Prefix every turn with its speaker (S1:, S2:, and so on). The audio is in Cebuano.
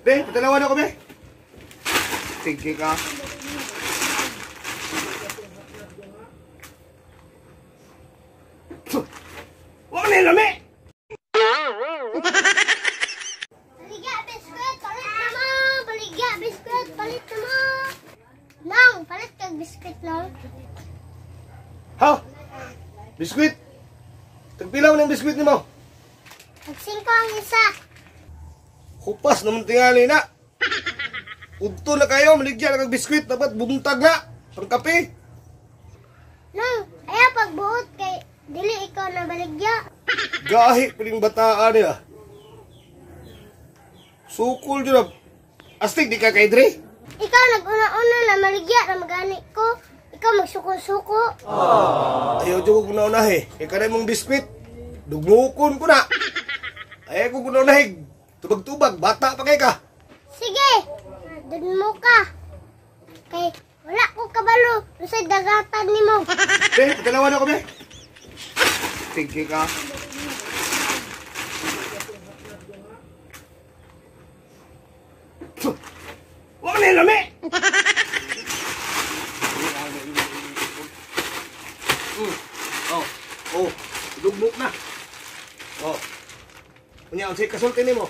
S1: Be, patalawan ako, be. Sige ka. Wa man lami.
S2: Baligya biskwit, palit na mo. Baligya biskwit, palit na mo. Nang, palit kag biskwit lang.
S1: Ha? Biskwit. Tagpila man ang biskwit nimo?
S2: Tag 5 ang isa.
S1: Hupas naman tingali na. Udto na kayo, maligya na kag biskwit, dapat buntag na. Pangkape.
S2: Nang, ayaw pagbuot kay dili ikaw na baligya.
S1: Gahi piling bataan nila. Sukol dyan na. Astig, di ka kay Dre.
S2: Ikaw nag-una-una na maligya na magani ko. Ikaw magsuko-suko.
S1: Ayaw dyan ko una-unahe. Kaya ka na mong biskwit. Dugmukon ko na. Ayaw ko una-unahe. Tubag-tubag, bata pa kay ka.
S2: Sige, dun mo ka. Kay wala ko kabalo sa dagatan nimo.
S1: Be, patalawan ako, be. Sige ka. Wa man lami. Oh, oh, dugmok na. Oh. Unya, unsay kasulti nimo?